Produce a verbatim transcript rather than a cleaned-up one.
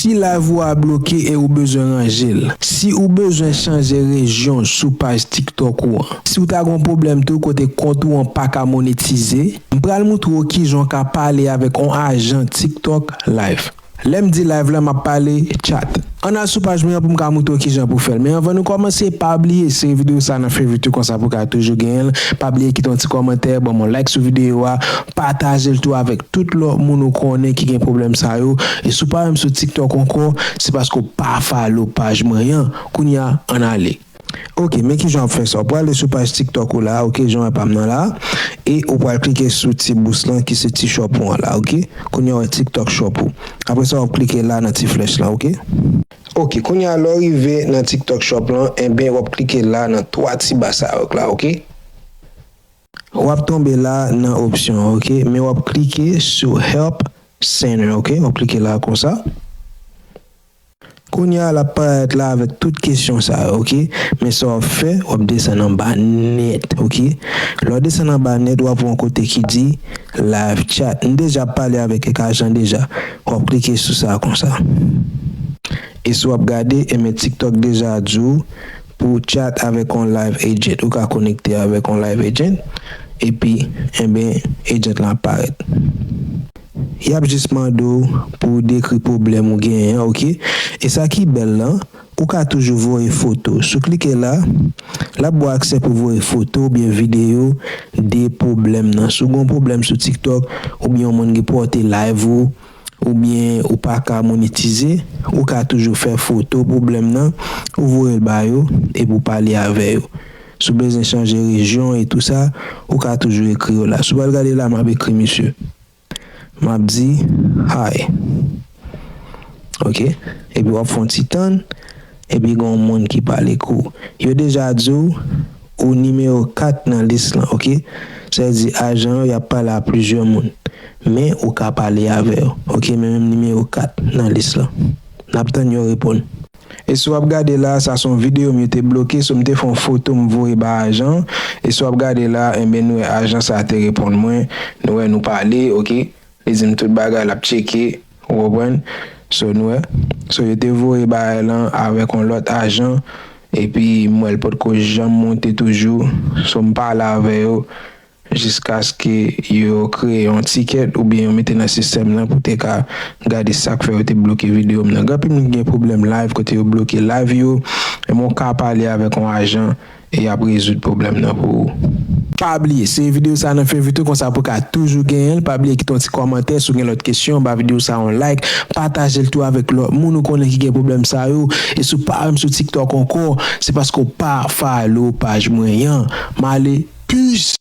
Si live ou a bloke e ou bezwen ranje l, si ou bezwen chanje rejyon sou paj TikTok ou an, si ou ta gen yon pwoblèm tou kote kont ou an pa ka monetize, m pral moutre w kijan w ka pale avèk yon ajan TikTok live. Lè m di live la, m ap pale chat. Ann al sou paj mwen an pou m ka moutre w kijan pou fè l. Men anvan nou kòmanse, pa bliye sere videyo sa nan favorite ou konsa pou w ka toujou genyen l. Pa bliye kite yon ti kòmantè, ban m yon like sou videyo a, pataje l tou avèk tout lòt moun ou konnen ki gen pwoblèm sa yo. E si w pa menm sou TikTok ankò, se paske w pa follow paj mwen an. Kounye a, ann ale. Ok, men kijan w ap fè sa. Ou prale sou paj TikTok ou la, ok, jan w wè pa m nan la. E ou pral klike sou ti bous lan ki se ti shop ou an la, ok? Kounye a w wè TikTok shop ou. Apre sa, w ap klike la nan ti flèch lan, ok? Ok, kounye a lè w rive nan TikTok shop lan, enben w ap klike la nan twa ti ba sa yo la, ok? W ap tonbe la nan opsyon, ok? Men w ap klike sou Help Center, ok? W ap klike la konsa. Kounye a, l ap parèt la avèk tout kesyon sa yo, ok? Men sa w ap fè, w ap desann anba nèt, ok? Lè w desann anba nèt, w ap wè yon kote ki di Live Chat. M deja pale avèk kèk ajan deja. W ap klike sou sa konsa. E si w ap gade, enben TikTok deja di w pou w chat avèk yon live agent. Ou ka konekte avèk yon live agent. Epi, enben, agent lan ap parèt. Y ap jis mande w pou w dekri pwoblèm ou genyen an, ok? E sa ki bèl lan, ou ka toujou voye foto. Si w klike la, l ap ba w aksè pou w voye foto oubyen videyo de pwoblèm nan. Si w gen yon pwoblèm sou TikTok, oubyen yon moun ki pòte live ou, oubyen ou pa ka monetize, ou ka toujou fè foto pwoblèm nan, ou voye l ba yo, epi w pale avè yo. Si w bezwen chanje rejyon e tou sa, ou ka toujou ekri yo la. Si w pral gade la, m ap ekri misye. M ap di, "Hi." Ok? Epi w ap fè yon ti tann, epi gen yon moun ki pale kou. Yo deja di w, ou nimewo kat nan lis lan, ok? Sa vle di ajan yo, y ap pale a plizyè moun. Men ou ka pale avè yo, ok? Men menm nimewo kat nan lis lan. N ap tann yo reponn. E si w ap gade la, sa se yon videyo m yo te bloke, so m te fè yon foto m voye ba ajan. E si w ap gade la, enben nou wè ajan sa te reponn mwen, nou wè nou pale, ok? Li di m tout bagay, l ap tcheke, ou konprann? So nou wè, so yo te voye bagay lan avèk yon lòt ajan, epi m wè l potko janm monte toujou, so m pale avè yo, jiskaske yo kreye yon tikèt oubyen yo mete nan sistèm nan pou te ka gade sa k fè yo te bloke videyo m nan. Gen anpil moun ki gen pwoblèm live kote yo bloke live yo, men w ka pale avèk yon ajan e y ap rezoud pwoblèm nan pou ou. Pa bliye, sere videyo sa nan favorite ou konsa pou w ka toujou genyen l. Pa bliye kite yon ti kòmantè si w gen lòt kesyon anba videyo sa, yon like, pataje l tou avèk lòt moun ou konnen ki gen pwoblèm sa yo. E si w pa menm sou TikTok ankò, se paske w pa follow paj mwen an. M ale, peace!